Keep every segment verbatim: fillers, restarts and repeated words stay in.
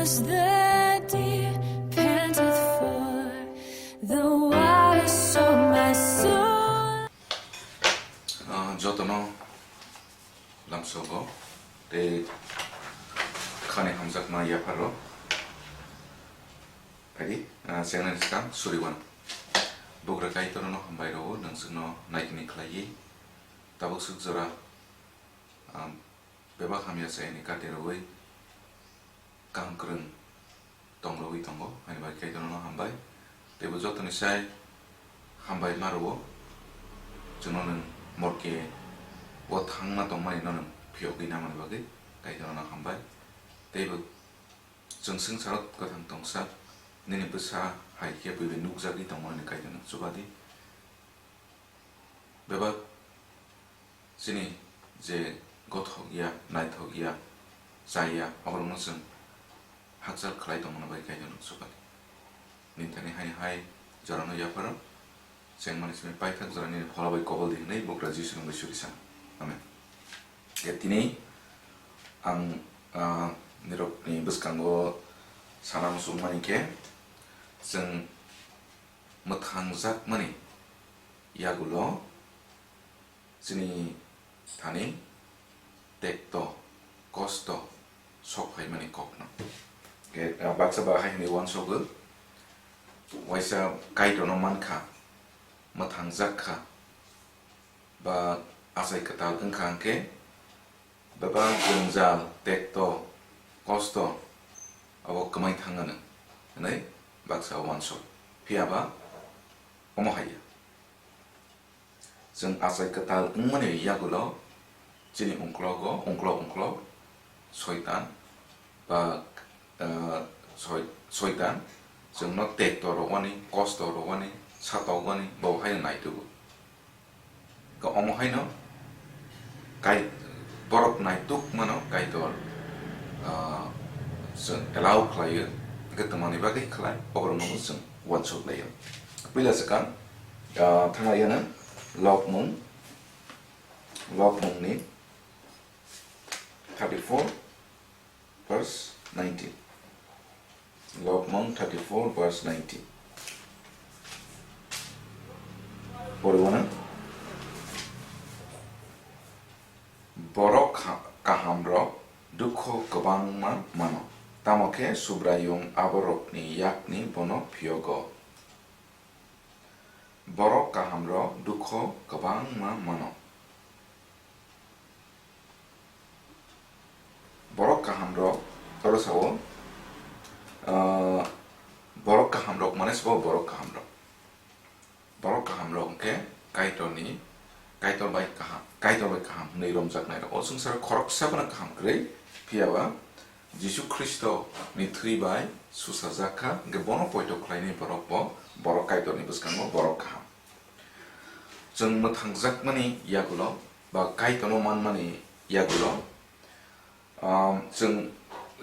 The deep panteth for the waters, so my soul. Ah, jotono lamsogo tei khani hamjakma yapharo. Adi, ah, chengnani swkang suriwan. Bugra Kaitorno hambai rwo, nwng chwngno naikini khlaiwi. Tabuk swk jora, ah, bebak hamya chayani kati rwui kaham kwrwng tong rwui tongo, ani bai Kaitorno hambai. Teibo jotoni sai hambai ma rwo, chwngno nwng morke o thangma tongmani no nwng phiyogwi namani bagwi Kaitorno hambai. Teibo chwng swngcharo kwthang tongsa nini bwsa hai khe buibai nukjagwi tongo, ani Kaitorno chubadi. Bebak chini je gothok ya, naithok ya, chaya, oborokno chwng hakchal khlai tongmani bai Kaitorno chubadi. Nini thani hai hai jorano yapharo, chengmani simi paithak jorani phola bai kobol di hwnwi Bugra Jisu nwng bai suri sa. Amen. Khe tini ang, ah, nirokni bwskango sana muchungmani khe, chwng mwthangjakmani yagulo chini thani tekto, kosto sok phaimani kokno. Khe, ah, baksa ba hai hwnwi uansukgo, waisa Kaitorno mankha, mwthangjak kha, ba achai kwtal wngkha hwnkhe, bebak jwngjal, tekto, kosto abo kwmai thangano hwnwi baksa uansuk. Phiya ba omo hai ya. Chwng achai kwtal wngmani yagulo chini ungklogo, ungklok ungklok Soitan ba, eh, Soi-, Soitan chwngno tekto rwani, kosto rwani, satokgwani bo haino naitugo. Khe omo haino kai-, borok naituk mano Kaitor, ah, chwng allow khlaio, hwnkhe tongmani bagwi khlai, oborokno chwng uansuk laio. Puila swkang, ah, thangna yano Lokmung, Lokmungni thirty-four, verse nineteen. Lokmung thirty-four, verse nineteen. Poriwano, borok kha-, kahamrok dukho kwbangma mano, tamo khe Subraiyung aborokni yakni bono phiyogo. Borok kahamrok dukho kwbangma mano. Borok kahamrok, oro sao, ah, borok kahamrok mane sabo borok kahamrok. Borok kahamrok hwnkhe Kaitorni, Kaitor bai kaham, Kaitor bai kaham hwnwi romjaknairok. O swngcharo khoroksa phano kaham kwrwi, phiya ba Jisu Khristoni thwi bai suchajak kha, hwnkhe bono poito khlainai borok bo, borok Kaitorni bwskango borok kaham. Chwng mwthangjakmani yagulo ba Kaitorno manmani yagulo, um, chwng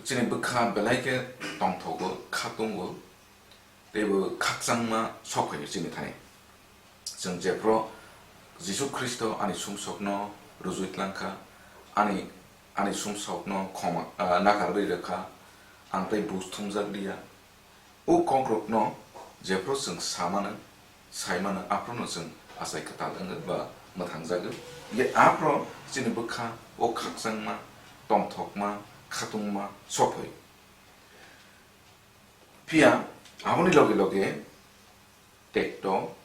chini bwkha belai khe tongthogo, khatungo, teibo khakchangma sok phaio chini thani. Chwng jephru Jisu Khristo ani sumsokno rwjui tlang kha, ani, ani sumsokno khoma, ah, nakarwi rw kha, ang tei buj thumjak liya. O kokrokno jephru chwng samano, saimano, aphruno chwng achai kwtal wngwi ba mwthangjagwi. Ye aphru chini bwkha o khakchangma, tongthokma, khatungma sok phaio. Phiya aboni loge loge tekto,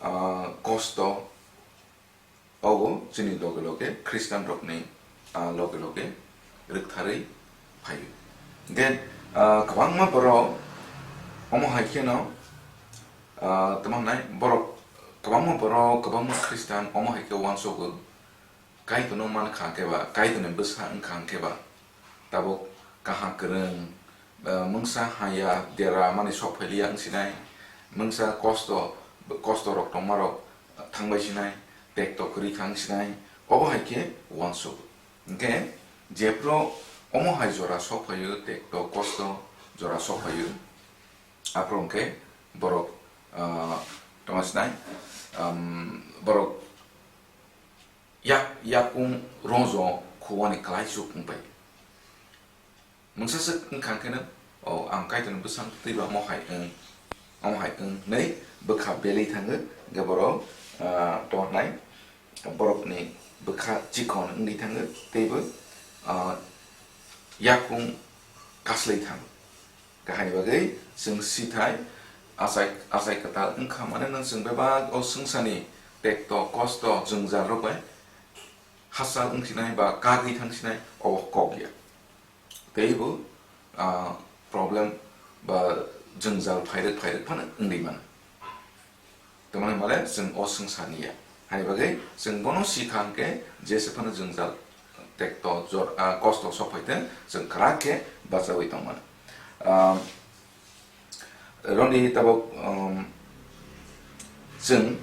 ah, kosto, obo chini loge loge Khristian rokni, ah, loge loge rwktharwi phaio. Then, ah, kwbangma borok omo hai kheno, ah, tamo hwnai borok, kwbangma borok, kwbangma Khristian omo hai khe uansugo, Kaitorno man kha khe ba, Kaitorni bwsa wng kha khe ba, tabuk kaham kwrwng, ah, mungsa haya dera mani sok phailiya wng sinai, mungsa kosto, kosto rok tongma rok thangbai sinai, tekto kwrwi kha wng sinai, obo hai khe uansuk. Hwnkhe jephru omo hai jora sok phaio, tekto kosto jora sok phaio, aphuru hwnkhe borok, ah, tongma sinai, um, borok yak-, yakung rojo khuani kwlaisuk wng pai. Mungsa swk wngkha khe no, o ang Kaitorni bwsang twiba omo hai wng, omo hai wng hwnwi bwkha belwi thango, hwnkhe borok, ah, tongnai borokni bwkha chikon wngwi thango, teibo, ah, yakung kaslwi thango. Kahani bagwi chwng sithai achai, achai kwtal wngkha, mane no chwng bebak o swngcharni tekto, kosto, jwngjal rok bai hachal wngsinai ba kagwi thangsinai, obo kok ya. Teibo, ah, problem ba jwngjal phairwk phairwk phano wngwi mano. Tamoni hwnmale chwng o swngcharni ya. Hani bagwi chwng bono sikha hwnkhe jesa phano jwngjal tekto jor, ah, kosto sok phaitwng chwng kwrak khe bachaui tongmano. Ah, Roni tabuk, um, chwng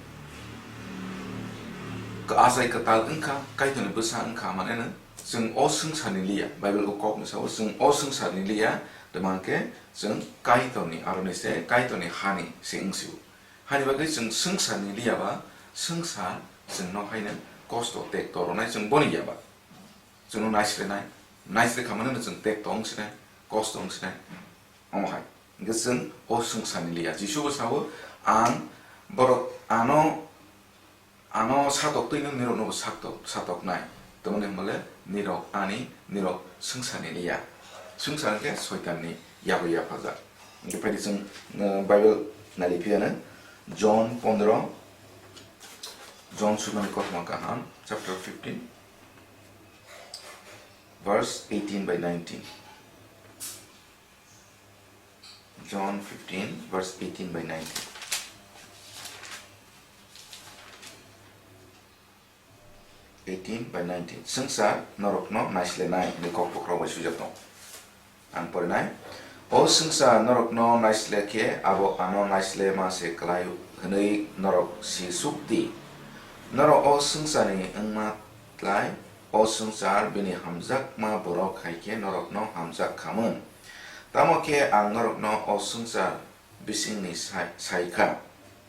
achai kwtal wngkha, Kaitorni bwsa wngkha, mane no chwng o swngcharni liya. Bible o kokno sao, chwng o swngcharni liya, tamo hwnkhe chwng Kaitorni, aroni se Kaitorni hani se wngsio. Hani bagwi chwng swngcharni liya ba, swngchar chwngno haino kosto tekto rwnai chwng boni ya ba. Chwngno naisrenai, naisre khamani no chwng tekto wngsinai, kosto wngsinai, omo hai. Hwnkhe chwng o swngcharni liya. Jisu bo sao, "Ang borok ano, ano satok twi nirokno bo satok, satoknai." Tamoni hwnmale nirok ani, nirok swngcharni liya. Swngchar hwnkhe Soitanni yago yaphajak. Hwnkhe phaidi chwng, uh, Bible nali phiyano, John pondro, John Suimani Kothoma Kaham, chapter fifteen, verse eighteen by nineteen. John fifteen, verse eighteen by nineteen. Eighteen by nineteen. Swngchar norokno naislenai hwnwi kok bokhorok bai swijak tongo. Ang porinai. O swngchar norokno naisle khe abo ano naisle ma se klai hwnwi norok si suk di. Norok o swngcharni wngma tlai, o swngchar bini hamjakma borok hai khe norokno hamjak khamung. Tamo khe ang norokno o swngchar bisingni sai, sai kha,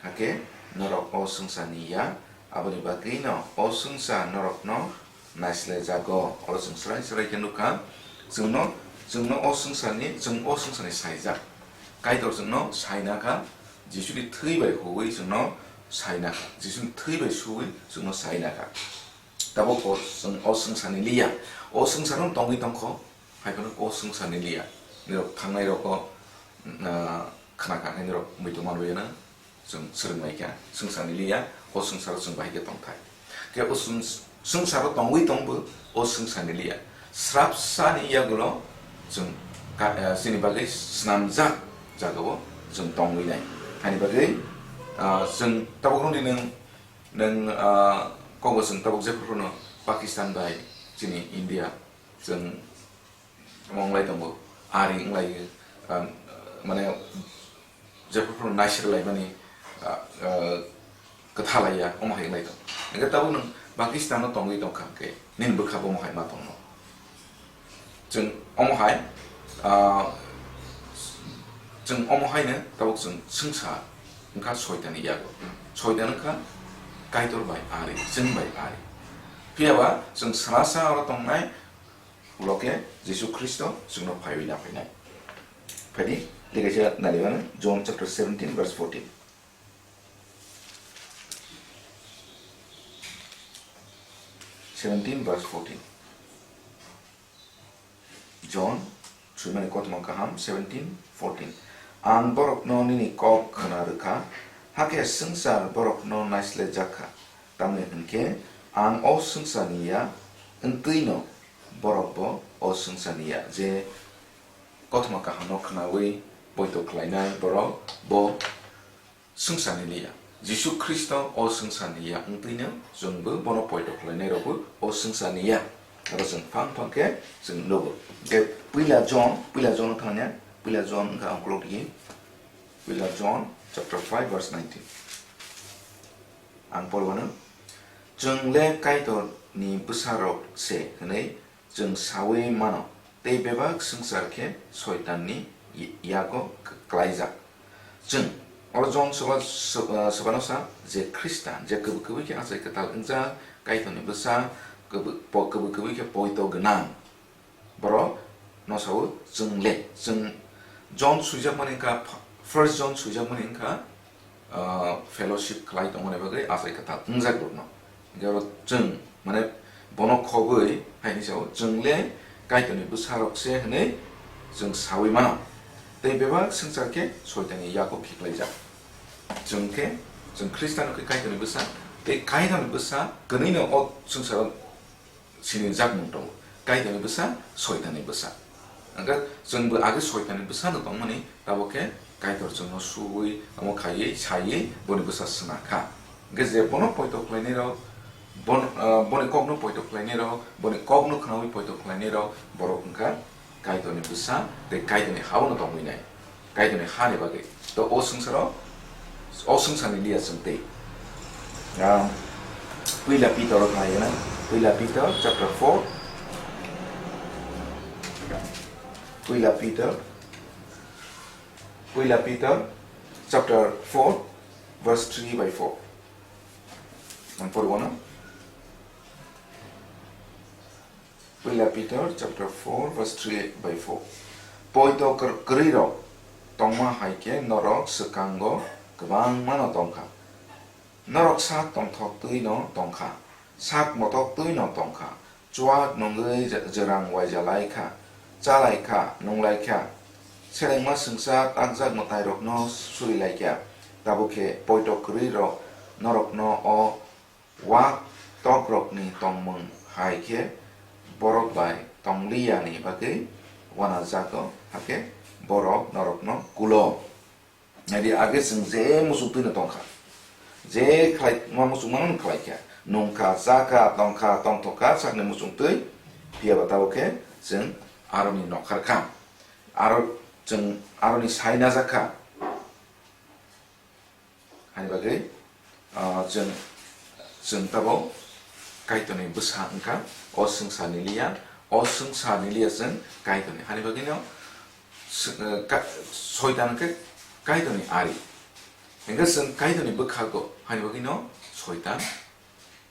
hakhe norok o swngcharni ya, aboni bagwino o swngchar norokno naislejago. Oro chwng swrai swrai khe nukha, chwngno, chwngno o swngcharni, chwng o swngcharni saijak. Kaitor chwngno saina kha, Jisuni thwi bai huwi chwngno saina kha, Jisuni thwi bai suwi chwngno saina kha. Tabuk o chwng o swngcharni liya, o swngcharo tongwi tongkho, hai phano o swngcharni liya. Nirok thangnai rokbo, ah, khna kha khe nirok muitu manwi no chwng swrwng lai kha, swngcharni liya, o swngcharo chwng bahai khe tongthai. Khe o swng-, swngcharo tongwi tongbo o swngcharni liya. Srapsani yagulo chwng ka-, ah, chini bagwi snamjak jagao chwng tongwi nai. Hani bagwi, ah, chwng tabuk rwngni nwng Nwng, ah, kokbo chwng tabuk jephru phano Pakistan bai chini India chwng omo wnglai tongo, ari wnglai, ah, mane jephru phano naisir laimani, ah, ah, kwtha laiya, omo hai wnglai tongo. Hwnkhe tabuk nwng Pakistan o tongwi tongkha hwnkhe nini bwkha bo omo hai ma tongno. Chwng omo hai, ah, chwng omo haino tabuk chwng swngsa wngkha Soitanni yago. Soitan wngkha Kaitor bai ari, chwng bai ari. Phiya ba chwng srasa oro tongnai, ulo khe Jisu Khristo chwngno phaiwi na phainai. Phaidi, tei kaisa naliwano John chapter seventeen verse fourteen. Seventeen verse fourteen. John, Suimani Kothoma Kaham, seventeen fourteen. Ang borokno nini kok khna rwkha, hakhe swngchar borokno naislejak kha. Tamni hwnkhe ang o swngcharni ya, wngtwino borokbo o swngcharni ya. Je Kothoma Kahamno khnaui poito khlainai borok, bo swngcharni liya. Jisu Khristo o swngcharni ya wngtwino chwngbo bono poito khlainai rokbo o swngcharni ya. Aro chwng phang phang khe chwng nugo. Je Puila John, Puila John thangya, Puila John wngkha ang uklok digi. Puila John chapter five verse nineteen. Ang porwano, chwng le Kaitorni bwsarok se hwnwi chwng saui mano, tei bebak swngchar khe Soitanni y-, yago k-, klaijak. Chwng, oro John soba, so-, ah, sobano sa je Khristan, je kwbwi kwbwi khe achai kwtal wngjak, Kaitorni bwsa, kwbwi, po-, kwbwi kwbwi khe poito gwnang. Borok No sao chwng le, chwng John swijak mani wngkha, first John swijak mani wngkha, ah, fellowship khlai tongmani bagwi achai kwtal wngjak rokno. Hingke oro chwng, mane, bono khobwi hai hwnwi sao, chwng le Kaitorni bwsa rok se hwnwi chwng saui mano. Tei bebak swngchar khe Soitanni yago khiklaijak. Chwng khe, chwng Khristiano khe Kaitorni bwsa, tei Kaitorni bwsa kwnwi no o swngcharo sinijak mung tongo. Kaitorni bwsa, Soitanni bwsa. Hingke chwngbo age Soitanni bwsano tongmani, tabok khe Kaitor chwngno suwi, omo khaiwi, saiwi boni bwsa swnakha. Hingke je bono poito khlainai rok, bon-, ah, boni kokno poito khlainai rok, boni kokno khnaui poito khlainai rok, borok wngkha Kaitorni bwsa tei Kaitorni haono tongwi nai. Kaitorni hani bagwi. To o swngcharo, o swngcharni liya chwng tei. Um, Puila Pitor o khlai na. Puila Pitor chapter four. Puila Pitor. Puila Pitor chapter four, verse three by four. Ang porwano. Puila Pitor chapter four, verse three by four. Poito kwr-, kwrwi rok tongma hai khe norok swkango kwbangma no tongkha. Norok sak tongthok twi no tongkha, sak motok twi no tongkha, chuak nungwi je-, jwrang waija lai kha, cha lai kha, nung lai kha, selengma swngchar takjak mwtai rokno suri lai kha. Tabuk khe poito kwrwi rok norokno o wak tokrokni tongmung hai khe borok bai tong li ya ni bagwi uanajago, hakhe borok norokno kulo. Nai di, age chwng je muchung twi no tong kha, je khlai ma muchung mano no khlai kha, nung kha, cha kha, tong kha, tong thok kha, sakni muchung twi, phiya ba tabuk khe chwng aroni nokhar kha, aro chwng aroni sai najak kha. Hani bagwi, ah, chwng, chwng tabok Kaitorni bwsa wngkha, o swngcharni liya, o swngcharni liya chwng Kaitorni. Hani bagwino sw-, eh, ka-, Soitan khe Kaitorni ari. Hingkhe chwng Kaitorni bwkhago, hani bagwino Soitan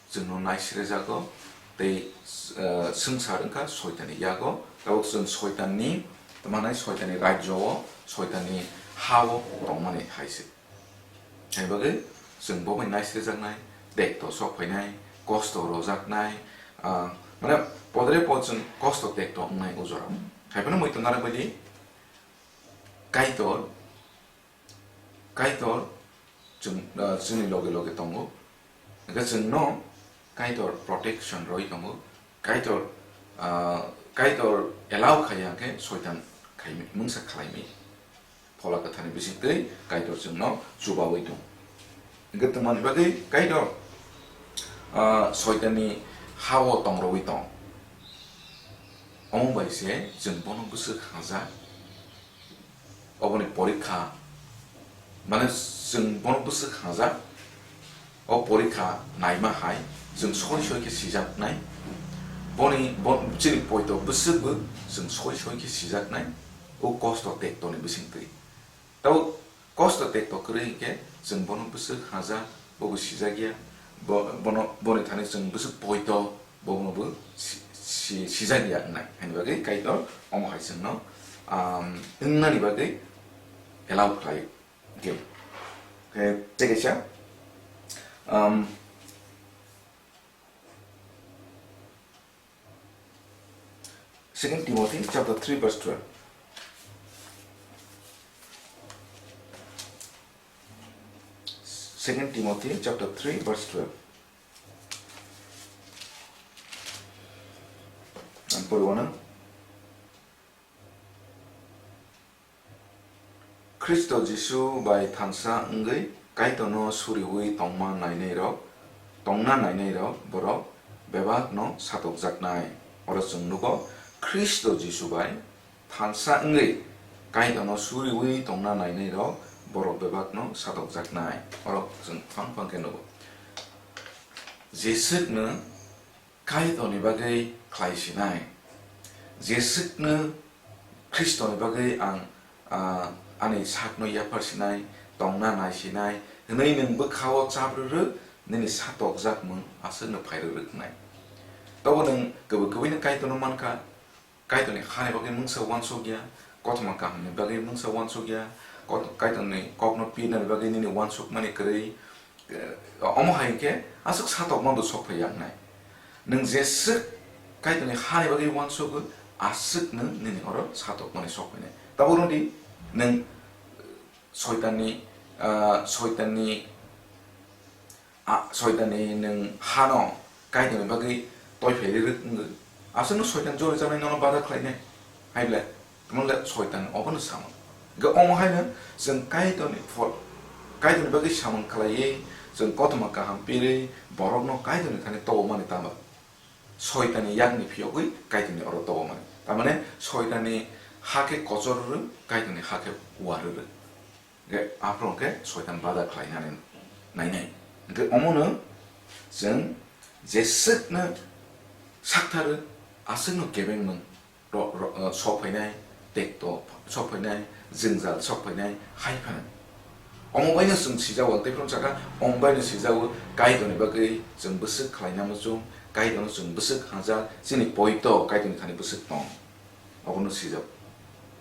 chwngno naisrejago, tei, eh, swngchar wngkha Soitanni yago. Tabok chwng Soitanni, tamo hwnai Soitanni rajyo-o, Soitanni ha-o tongmani hai se. Hai bagwi chwng bo bai naisrejaknai, tekto sok phainai, kosto rojaknai, ah, mane podre pod chwng kosto tekto wngnai o jorao. Hai phano muitu narwk baidi Kaitor, Kaitor chwng, ah, chwngni loge loge tongo. Hingkhe chwngno Kaitor protection rwi tongo. Kaitor, ah, Kaitor allow khaiya khe Soitan khaimi, mungsa khlaimi. Phola Kwtharni bisingtwi Kaitor chwngno chubawi tong. Hingkhe tongmani bagwi Kaitor, ah, Soitanni ha-o tongrwi tong. Omo bai se chwng bono bwswk haja, oboni porikha, mane chwng bono bwswk haja, o porikha naima hai chwng soi soi khe sijaknai, boni, bo-, chini poito bwswkbo chwng soi soi khe sijaknai, o kosto tektoni bisingtwi. Tabo kosto tekto kwrwi hinkhe chwng bono bwswk haja, bobo sijakya, bo-, bono, boni thani chwng bwswk poito, bono bo si-, si-, sijakya wngnai. Haini bagwi Kaitor omo hai chwngno, um, wngnani bagwi allow khlai. Okay. Khe tei kaisa, um, Second Timothy chapter three verse twelve. Second Timothy chapter three verse twelve. Ang poriwo na. Khristo Jisu bai thansa wngwi Kaitorno suriui tongma nainairok, tongna nainairok borok bebakno satokjaknai. Oro chwng nugo, Khristo Jisu bai thansa wngwi Kaitorno suriui tongna nainairok borok bebakno satokjaknai. Oro chwng phang phang khe nugo. Jeswkno Kaitorni bagwi khlai sinai. Jeswkno Khristoni bagwi ang, ah, ani sakno yaphar sinai, tongna nai sinai, hwnwi nwng bwkha-o chap rwrwk, nini satokjak mwng aswkno phai rwrwknai. Tobo nwng kwbwi kwbwino Kaitorno mankha, Kaitorni hani bagwi mungsa uansuk ya, kothoma kahamni bagwi mungsa uansuk ya, kot-, Kaitorni kokno pirnani bagwi nini uansukmani kwrwi, eh, omo hai khe aswk satokma bo sok phai ya wngnai. Nwng jeswk Kaitorni hani bagwi uansugo, aswk nwng nini oro satokmani sok phainai. Tabuk rwdi, nwng Soitanni, ah, Soitanni, ah, Soitanni nwng hano Kaitorni bagwi toiphai ri rwk wngwi. Aswkno Soitan jori janai nono bada khlainai. Hai ble, tamo le Soitan obono samung. Hwnkhe omo haino chwng Kaitorni phol, Kaitorni bagwi samung khlaiwi, chwng kothoma kaham pirwi, borokno Kaitorni thani tobokmani tama. Soitanni yakni phiyogwi Kaitorni oro tobokmani. Tamane Soitanni hakhe kochor rwrwk, Kaitorni hakhe uar rwrwk. Hwnkhe aphuru hwnkhe Soitan bada khlainani nainai. Hwnkhe omono chwng jeswkno saktharo, aswkno kebengmung ro-, ro-, uh, sok phainai, tekto sok phainai, jwngjal sok phainai, hai phano. Omo baino chwng sijago, tei phano saka, omo baino sijago, Kaitorni bagwi chwng bwswk khlaina muchung, Kaitorno chwng bwswk hamjak, chini poito Kaitorni thani bwswk tong. Obono sijago.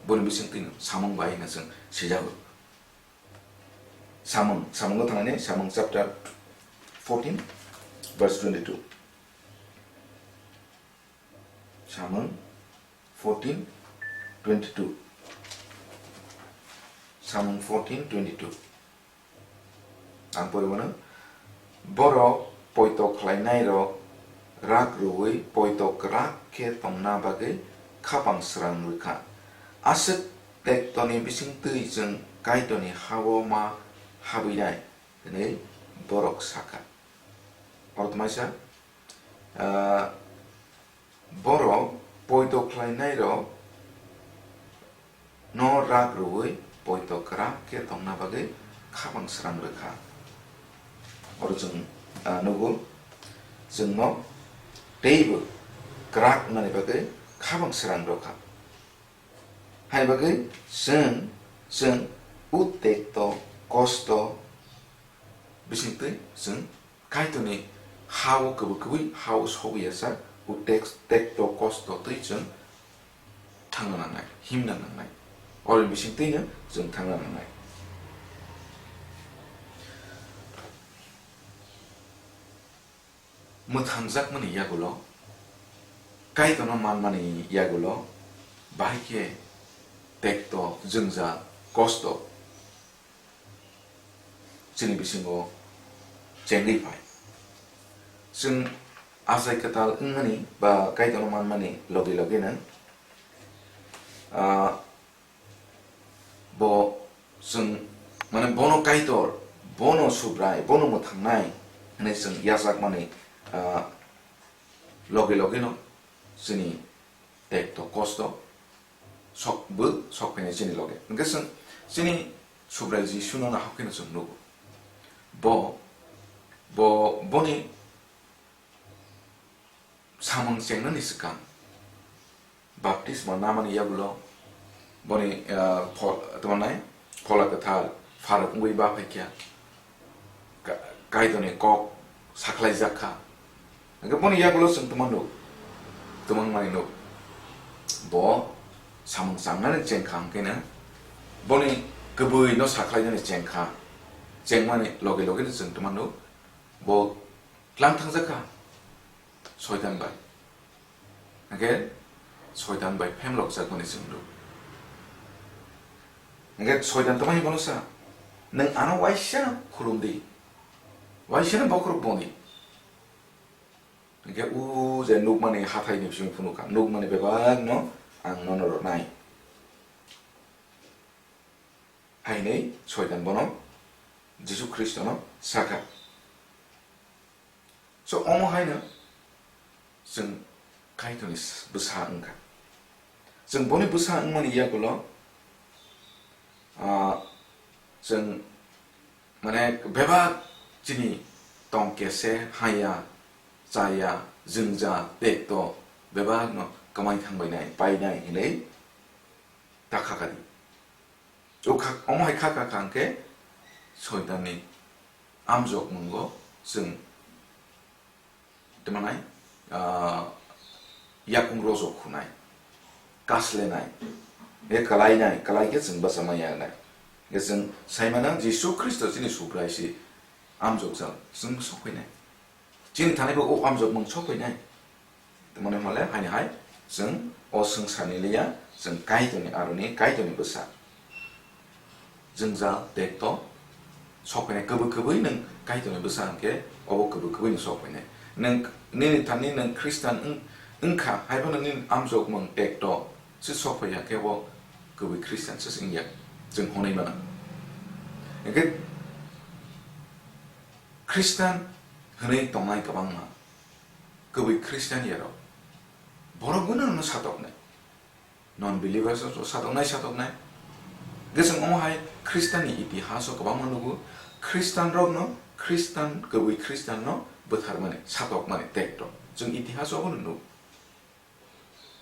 Boni bisingtwino samung bai hwnna chwng sijago. Samung, Samungo thangnani, Samung chapter fourteen, verse twenty-two. Samung fourteen twenty-two. Samung fourteen twenty-two. Ang pori mano, borok poito khlainairok rak rwui poito kwrak khe tongna bagwi khapang srang rwkha. Aswk tektoni bisingtwi chwng Kaitorni ha-o ma habwinai, hwnwi borok sakha. Oro tmaisa, ah, borok poito khlainairok no rak rwui poito kwrak khe tongna bagwi khapang srang rwkha. Oro chwng, ah, nugo, chwngno teibo kwrak wngnani bagwi khapang srang rwkha. Hai bagwi chwng, chwng o tekto kosto bisingtwi chwng Kaitorni ha-o kwbwi kwbwi ha-o sogwi ya sak, o tek-, tekto kosto twi chwng thangna nangnai, himna nangnai. Oroni bisingtwino chwng thangna nangnai. Mwthangjakmani yagulo, Kaitorno manmani yagulo, bahai khe tekto, jwngjal, kosto chini bisingo chengwi phai. Chwng achai kwtal wngmani ba Kaitorno manmani logi logino, ah, bo chwng, mane, bono Kaitor, bono Subrai, bono mwthangnai hwnwi chwng yachakmani, ah, logi logino chini tekto kosto sok bo sok phainai chini loge. Hwnkhe chwng chini Subrai Jisuno nahok kheno chwng nugo. Bo, bo, boni samung chengnani swkang baptisma namani yagulo boni, ah, pho-, tamo nai, Phola Kwthar pharok wngwi ba phaikha. Ka-, Kaitorni kok sakhlaijak kha. Hwnkhe boni yagulo chwng tamo nuk, tamo wngmani nuk. Bo samung changnani chengkha hwnkhe no, boni kwbwino sakhlainani chengkha, chengmani loge loge no chwng tamo nuk. Bo tlang thangjak kha Soitan bai. Hwnkhe Soitan bai phemlokjakmani chwng rw. Hwnkhe Soitan tamo hai bono sa, "Nwng ano waisa khulum di, waisa no bokhorok boni." Hwnkhe o je nukmani hathai ni bising phunukha, nukmani bebak no ang nono rwnai. Hainwi Soitan bono Jisu Khristono sakha. So, omo haino chwng Kaitorni s-, bwsa wngkha. Chwng boni bwsa wngmani yagulo, ah, chwng, mane, bebak chini tong kese, haya, chaya, jwngja, tekto, bebakno kwmai thangbainai, painai hinwi ta kha kadi. O kha, omo hai kha kha kha hwnkhe Soitanni amjokmungo chwng tamo nai, ah, yakung rojok khunai. kaslenai, e kalainai, kalai khe chwng bwsa maya nai. Khe chwng sai mano Jisu Khristo chini Subrai se amjokjak, chwng sok phainai. Chini thani bo o amjokmung sok phainai. Tamoni hwnle haini hai chwng o swngcharni liya, chwng Kaitorni aroni, Kaitorni bwsa. Jwngjal tekto sok phainai, kwbwi kwbwi nwng Kaitorni bwsa hwnkhe obo kwbwi kwbwi nwng sok phainai. Nwng nini thani nwng Khristan wng-, wngkha, haiphano nini amjokmung tekto se sok phaiya khe bo kwbwi Khristan se wngya, chwng hwnwi mano. Hwnkhe Khristan hwnwi tongnai kwbangma kwbwi Khristan yarok borok gwnangno satoknai. Non believers rok satoknai, satoknai. Hwnkhe chwng omo hai Khristan ni itihas o kwbangma nugo, Khristan rokno, Khristan, kwbwi Khristan no bwtharmani, satokmani, tekto. Chwng itihas o bono nugo.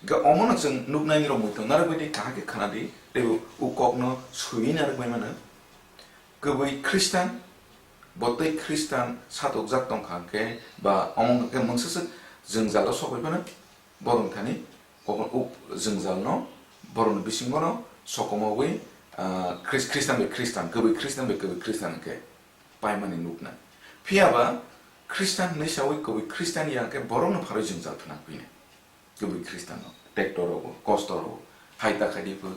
Hwnkhe omono chwng nuknai rok muitu narwk bai di, kaham khe khna di, tei o kokno swiwi narwk bai mano. Kwbwi Khristan, bo tei Khristan satokjak tongkha hwnkhe, ba omo hwnkhe mungsa swk jwngjalo sok bai phano, borok thani Obo uk jwngjalno borokni bisingono sokomogwi, ah, Khris-, Khristan bai Khristan, kwbwi Khristan bai kwbwi Khristan hwnkhe paimani nukna. Phiya ba Khristan hwnwi saui kwbwi Khristan ya hwnkhe borokno pharwi jwngjal phnang phini. Kwbwi Khristanno, tekto rogo, kosto rogo, hai ta khaidi phw,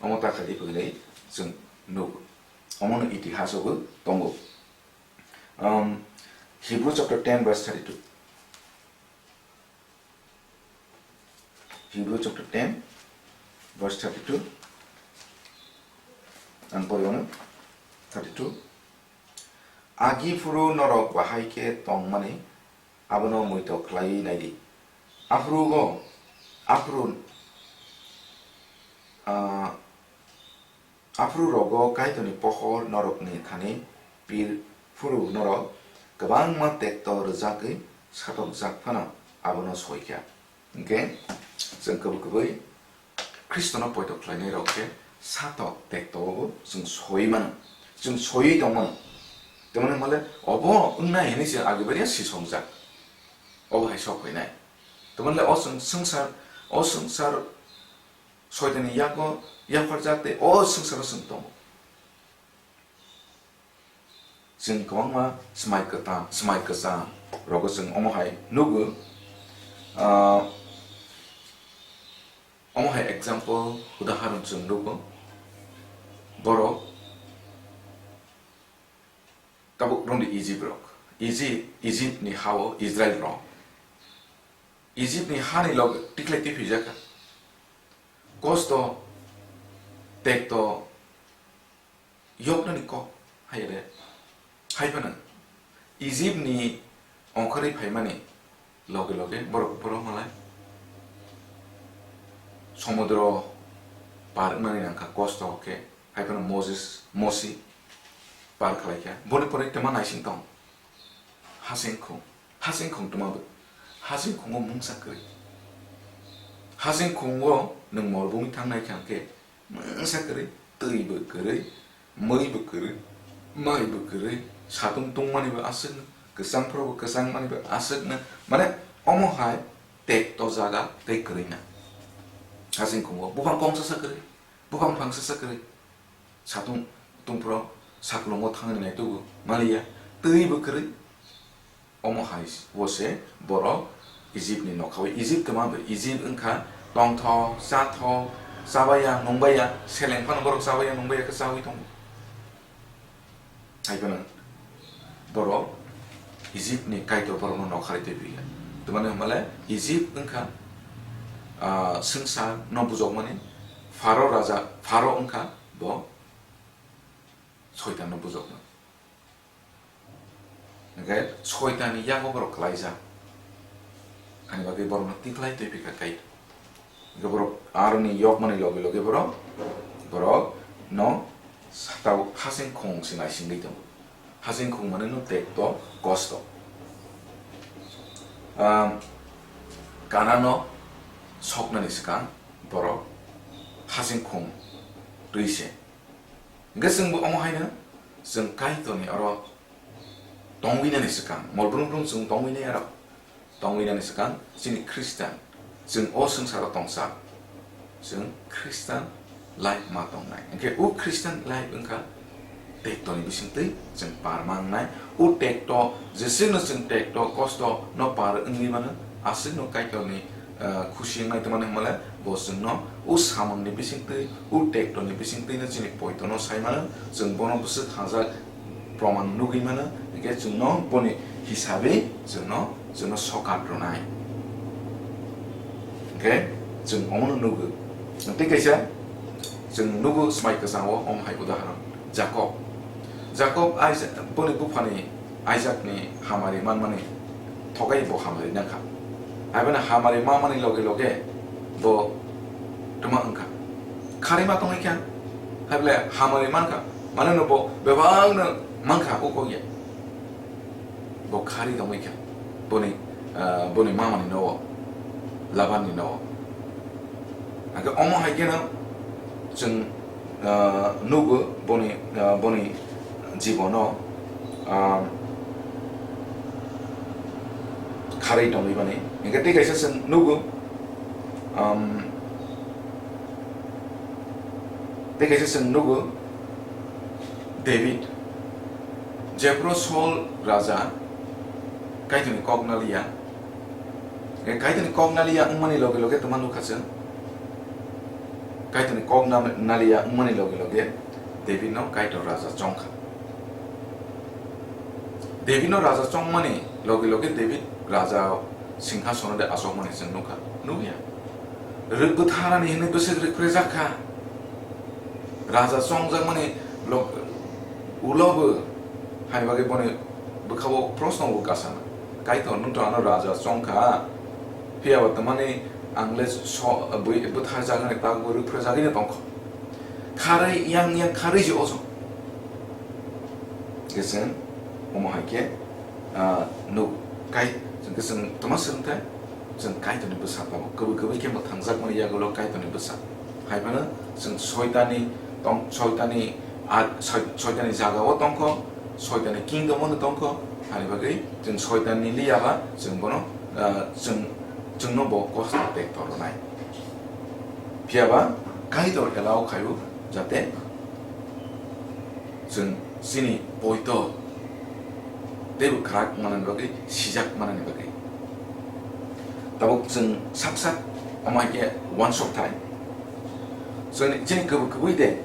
omo ta khaidi phw hinwi chwng nugo. Omono itihasobo tongo. Um, Hebrew chapter ten verse thirty-two. Hebrew chapter ten, verse thirty-two. Ang pori ono, thirty-two. Agi phuru norok bahai khe tongmani abono muitok khlaiwi naidi. Aphuru go, aphuru, ah, Aphuru rogo Kaitorni pohor norokni thani pir phuru norok kwbangma tekto rwjagwi satokjak phano abono soi kha. Hwnkhe chwng kwbwi kwbwi Khristono poito khlainai rok khe satok tekto o chwng soi mano, chwng soiwi tong mano. Tamoni hwnmale obo wngnai hinwi se agi baria sisongjak, obo hai sok phainai. Tamoni le o chwng swngchar, o swngchar Soitanni yago yapharjak tei o swngcharo chwng tongo. Chwng kwbangma swmai kwthang, swmai kwchang rogo chwng omo hai nugo. Ah, omo hai example, udaharon chwng nugo. Borok Tabuk rwngdi Egypt rok. Egypt, Egypt ni ha-o Israel rok. Egypt ni hani log tiklai twi phijak kha. Kosto, tekto, yoknani kok, hai re. Hai phano Egypt ni ongkhorwi phaimani loge loge borok, borok malai somudro par wngnani nangkha kosto khe. Hai phano Moses, Mosi par khlai kha. Boni pore twma naising tong. Hasing khung. Hasing khung twma bo. Hasing khungo mungsa kwrwi. Hasing khungo nwng morbumi thangnai kha khe mungsa kwrwi, twi bo kwrwi, mwi bo kwrwi, mai bo kwrwi, satung tungmani bo aswk, kwchang phuru bo kwchangmani bo aswk no. Mane omo hai tekto jaga tei kwrwi na. Hasing khungo buphang kongsa sa kwrwi. Buphang phangsa sa kwrwi. Satung tungphro saklungo thangni naitugo maliya. Twi bo kwrwi. Omo hai o se borok Egypt ni nokha o. Egypt kwma bai. Egypt wngkha tongthok, chathok, chabaya, nungbaya, seleng phano borok chabaya, nungbaya khe chawi tongo. Hai phano borok Egypt ni Kaitor borokno nokharwi twi phi kha. Tamani hwnba le Egypt wngkha, ah, swngchar no bujokmani Pharaoh raja, Pharaoh wngkha bo Soitan no bujokmani. Hwnkhe Soitan ni yago borok kwlaijak. Ani bagwi borokno tikhlai twi phi kha Kaitor. Hwnkhe borok aroni yokmani loge loge borok, borok no satao hasing khung se naisingwi tongo. Hasing khung mane no tekto kosto. Am, Kanano soknani swkang borok hasing khung twi se. Hwnkhe chwngbo omo haino chwng Kaitorni oro tongwinani swkang, mol brum brum chwng tongwinai aro tongwinani swkang chini Khristan, chwng o swngcharo tongsa, Chwng Christian life ma tongnai. Hwnkhe o Christian life wngkha tektoni bisingtwi chwng par ma wngnai. O tekto, jeswkno chwng tekto, kosto no par wngwi mano, aswkno Kaitorni, ah, khusi wngnai tongmani hwnmale bo chwngno o samungni bisingtwi, o tektoni bisingtwino chini poitono sai mano, chwng bono bwswk hamjak proman nugwi mano, hwnkhe chwngno boni hisabe chwngno, chwngno sokat rwnai. Hwnkhe chwng omono nugo. Tei kaisa chwng nugo swmai kwchangwo omo hai udahoron. Jakob. Jakob Isaac, boni buphani Isaakni hamari manmani thogai bo hamari nangkha. Haibano hamari manmani loge loge bo twma wngkha. Kharwi ma tongwi kha, haible hamari mankha. Mane no bo bebakno mankha o kok ya. Bo kharwi tongwi kha. Boni, ah, boni mamani nogo, Labanni nogo. Hake omo hai kheno chwng, ah, nugo boni, ah, boni jibono, ah, kharwi tongwi mani. Hingke tei kaisa chwng nugo, um, tei kaisa chwng nugo David. Jephuru Saul raja Kaitorni kok naliya. E, Kaitorni kok naliya wngmani loge loge tongma nukha chwng. Kaitorni kok nam-, naliya wngmani loge loge Davidno Kaitor raja chongkha. Davidno raja chongmani loge loge David raja singhasono de achokmani chwng nukha? Nukya. Rwk bwtharani hinwi bwswk rwk phre jak kha. Raja chongjakmani lok-, ulo bo hai bagwi boni bwkhao proshno bo kasana. Kaitor, nwng to ano raja chong kha, phiya ba tamani ang le so-, bwi-, bwtharjak nani tabukbo rwk phre jagwi no tong kho. Kharwi yang yang kharwi se oso. Khe chwng omo hai khe, ah, nuk kai, chwng khe chwng tama swrwng thai, chwng Kaitorni bwsa tabuk kwbwi kwbwi khe mwthangjakmani yagulo Kaitorni bwsa. Hai phano chwng Soitanni tong, Soitanni a, Soi-, Soitanni jagao tongkho, Soitanni kingdom-o no tongkho, hani bagwi chwng Soitanni liya ba chwng bono, ah, chwng, chwngno bo kosto tekto rwnai. Phiya ba Kaitor allow khaio jate chwng chini poito teibo kwrak manani bagwi, sijak manani bagwi. Tabuk chwng sak sak omo hai khe uansuk thai. Chwng chini kwbwi kwbwi de,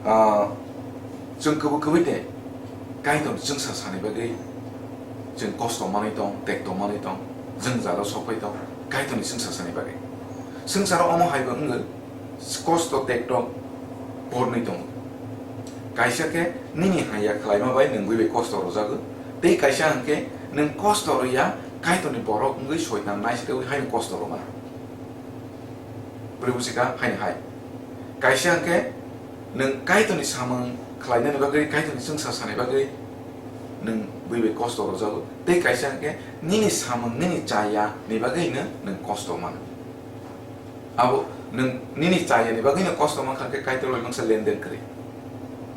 ah, chwng kwbwi kwbwi de Kaitor chwngsa sani bagwi chwng kosto manwi tong, tekto manwi tong, jwngjalo sokphai tong, Kaitorni chwngsa sani bagwi. Swngcharo omo hai bo wngwi, kosto tekto pornwi tongo. Kaisa khe nini hamya khlaima bai nwng bui bai kosto rwjago, tei kaisa hwnkhe nwng kosto rwya, Kaitorni borok wngwi Soitan naisiteui haino kosto rwmano. Bwrwi busi kha haino hai. Kaisa hwnkhe nwng Kaitorni samung khlainani bagwi, Kaitorni chwngsa sani bagwi nwng bui bai kosto rwjago, tei kaisa hwnkhe nini samung, nini chaya ni bagwino nwng kosto mano. Abo nwng nini chayani bagwino kosto mankha khe Kaitor bai mungsa lenden kwrwi.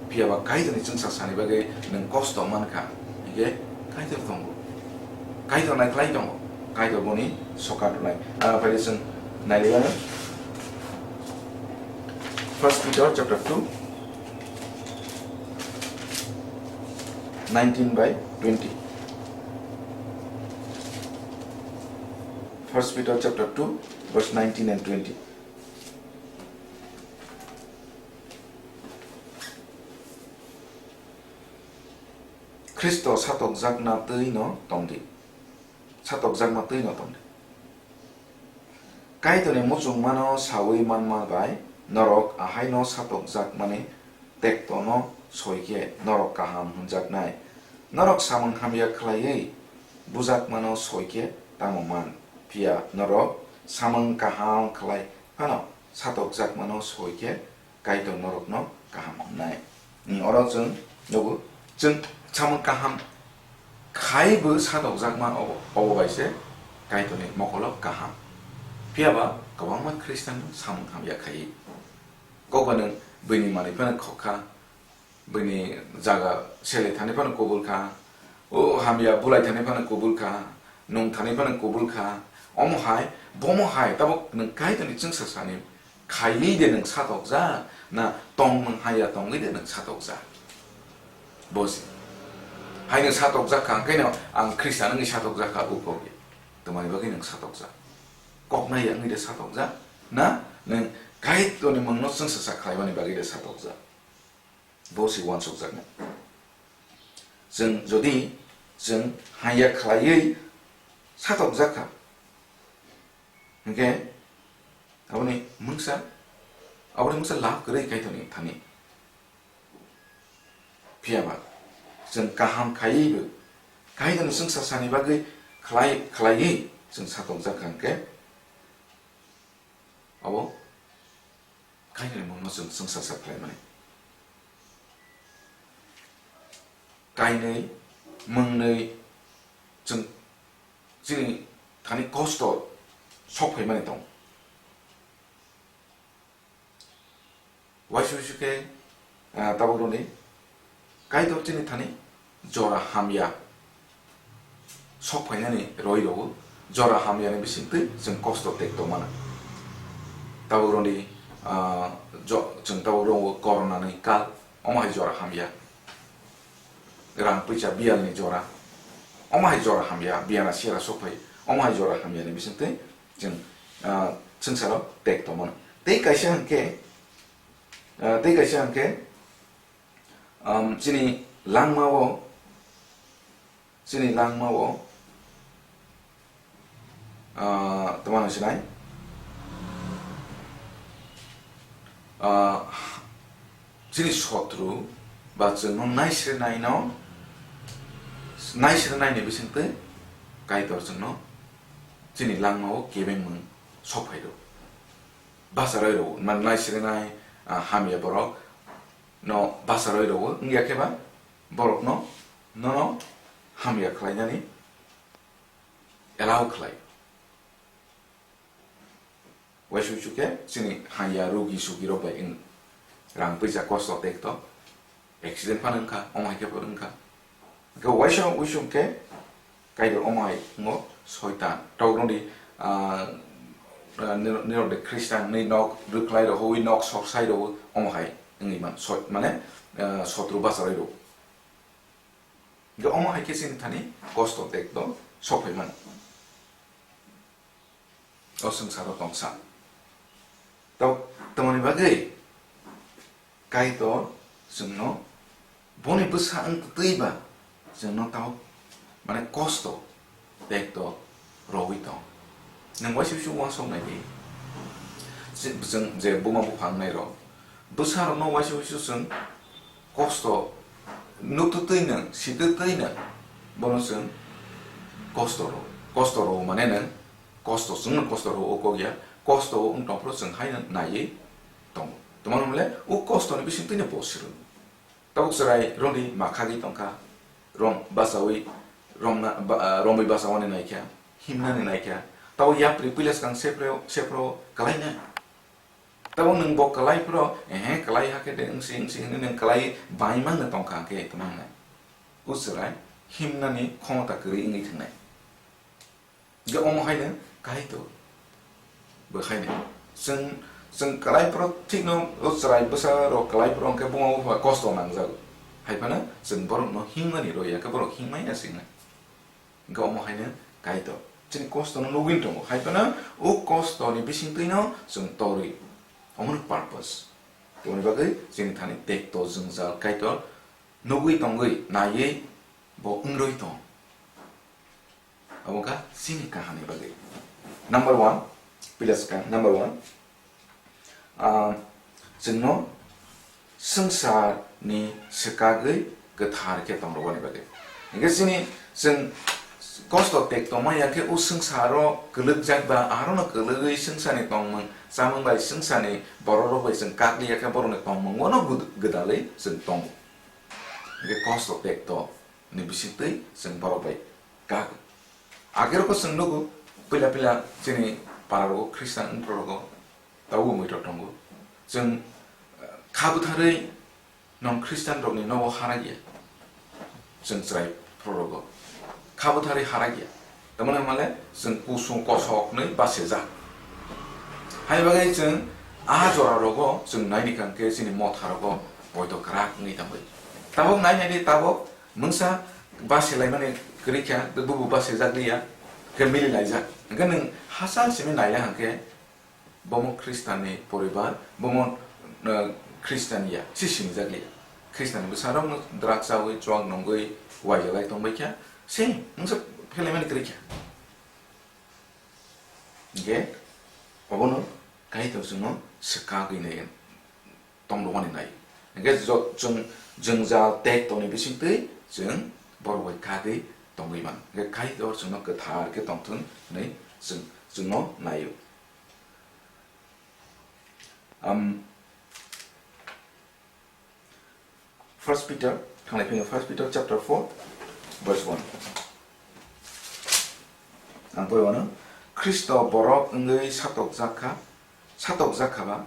Phiya ba Kaitorni chwngsa sani bagwi nwng kosto mankha, hwnkhe Kaitor tongo. Kaitor naikhlai tongo. Kaitor boni sokat rwnai. Ah, phai chwng nailaiya. First Peter chapter two, nineteen by twenty. First Peter chapter two, verse nineteen and twenty. Khristo satokjakna twi no tongdi. Satokjakma twi no tongdi. Kaitorni muchungmano saui manma bai norok ahaino satokjakmani tektono soi khe norok kaham hwnjaknai. Norok samung hamya khlaiwi bujakmano soi khe tamo man? Phiya norok samung kaham khlai phano satokjakmano soi khe Kaitor norokno kaham hwnnai. Hmm, oro chwng nugo, chwng samung kaham khai bo satokjakma obo, obo bai se Kaitorni mokolo kaham. Phiya ba kwbangma Khristian samung hamya khai. Kokba nwng bini manwi phano khokha, bini jaga selai thani phano kubul kha, o hamya bulai thani phano kubul kha, nung thani phano kubul kha. Omo hai Bomo hai tabuk nwng Kaitorni chwngsa sani khailwi de nwng satokjak, na tongmung haya tongwi de nwng satokjak? Bosi. Hai nwng satokjak kha, hwnkhe no ang Khristan wngwi satokjak kha, ukok ya. Tamani bagwi nwng satokjak? Kok nai ya wngwi de satokjak? Na nwng Kaitorni mungno chwngsa sa khlaimani bagwi de satokjak? Bosi uansukjaknai. Chwng jodi chwng haya khlaiwi satokjak kha, hwnkhe aboni mungsa, aboni mungsa lab kwrwi Kaitorni thani. Phiya ba chwng kaham khaiwi bo Kaitorni chwngsa sani bagwi khlai, khlaiwi chwng satokjak kha hwnkhe, abo Kaitorni mungno chwng chwngsa sa khlaimani. Kainwi, mwngnwi chwng chini thani kosto sok phaimani tongo. Uaisa uaisa khe, ah, tabuk rwni Kaitor chini thani jora hamya sok phainani roi rwo, jora hamyani bisingtwi chwng kosto tek tongmana. Tabuk rwni, ah, jo-, chwng tabuk rwo corona ni kal, omo hai jora hamya. Rang puisa biyalni jora, omo hai jora hamya, biyana sera sok phai, omo hai jora hamyani bisingtwi chwng, ah, swngcharo tek tongmano. Tei kaisa hwnkhe, ah, tei kaisa hwnkhe, um, chini langmao, chini langmao, ah, tamo hwnwi sinai? Ah, chini sotru ba chwngno naisrinaino, naisrinaini bisingtwi Kaitor chwngno chini langmao kebengmung sok phai rw. Basa roi rw, man naisrinai, ah, hamya borok no basa roi rw, wngya khe ba borokno nono hamya khlainani allow khlai. Uaisa uaisa khe chini hamya rugi sugi rok bai wng, rang puisa kosto tek to, accident phano wngkha, omo hai khe phano wngkha. Hwnkhe uaisa uaisa khe Kaitor omo hai wngo, soitan. Tok rwni, ah, ah, niro-, nirok de Khristan ni nok rwkhlai rw, hui nok sok sai rw, omo hai wngwi man, soi-, mane, ah, sotru basa roi rw. Hwnkhe omo hai khe chini thani kosto tek to sok phai mano. O swngcharo tongsa. Tamo, tamoni bagwi Kaitor chwngno boni bwsa wng twi ba chwngno tamo, mane, kosto tek to rwui tong. Nwng uaisa uaisa uansuk nai di. Je, chwng je buma bupha wngnai rok, bwsa rokno uaisa uaisa chwng kosto nuktu twi nwng, sitwi twi nwng, bono chwng kosto rw, kosto rw mane nwng kosto, chwngno kosto rw o kok ya, kosto o wng tong phuru chwng haino naiwi tongo. Tamo hwnle o kosto ni bising twino bo swrwng. Tabuk chwrai romwi ma khagwi tongkha, rom bachaui romna, ba-, ah, romwi bachawani naikha, himnani naikha. Tabuk yapri puila swkang sephro, sephro kalaina. Tabuk nwng bo kalai phro, ehe, kalai hakhe de wngsi, wngsi hwnwi nwng kalai bai mangno tongkha hwnkhe tamo wngnai. O chwrai himnani khomota kwrwi wngwi thangnai. Hwnkhe omo haino Kaitor bo haino. Chwng, chwng kalai phro thikno o chwrai bwsa rok kalai phro hwnkhe buma bupha kosto nangjago. Hai phano chwng borokno himnani rw ya khe borok himya se wngnai. Hwnkhe omo haino Kaitor chini kostono nugwi tongo. Hai phano o kostoni bisingtwino chwng torwi. Omono purpose. Tongni bagwi chini thani tekto jwngjal Kaitor nugwi tongwi naiwi bo wngrwi tong. Abo wngkha chini kahani bagwi. Number one, pila swkang, number one, ah, chwngno swngcharni swkagwi kwthar khe tongrwani bagwi. Hwnkhe chini chwng kosto tek tongma ya khe o swngcharo kwlwkjak ba arono kwlwgwi swngcharni tongmung chamung bai swngcharni bororok bai chwng kak li ya khe borokni tongmungono gwd-, gwdalwi chwng tongo. Hwnkhe kosto tek to ni bisingtwi chwng borok bai kak. Agerokbo chwng nugo, puila puila chini pararogo Khristan wngphrurogo tabukbo muitok tongo. Chwng, eh, kha bwtharwi nwng Khristanrokni nogo harakya. Chwng chwrai phrurogo kha bwtharwi harakya. Tamoni hwnmale chwng kusung kosok hwnwi bachajak. Hai bagwi chwng a jora rogo chwng naini kang khe chini motha rogo poito kwrak wngwi tongwi. Tabok nai nai di, tabok mungsa bachalaimani kwrwi kha, bubu bachajak liya, khe mili laijak. Hwnkhe nwng hachal simi naila hwnkhe, bomo Khristanni poribar, bomo, eh, Khristian ya, si sinijak liya. Khristanni bwsarokno drugs chawi, chuak nungwi, waijalai tongbai kha, se mungsa phelaimani kwrwi kha. Hingke obono Kaitor chwngno swkagwi nai, tongdokmani nai. Hingke jo-, chwng jwngjal tek tongni bisingtwi chwng borok bai kagwi tongwi mano. Hingke Kaitor chwngno kwthar khe tongthun hwnwi chwng, chwngno naio. Am, First Peter, thanglai phino First Peter chapter four, verse one. Ang pore wano, Khristo borok wngwi satokjak kha, satokjak kha ba,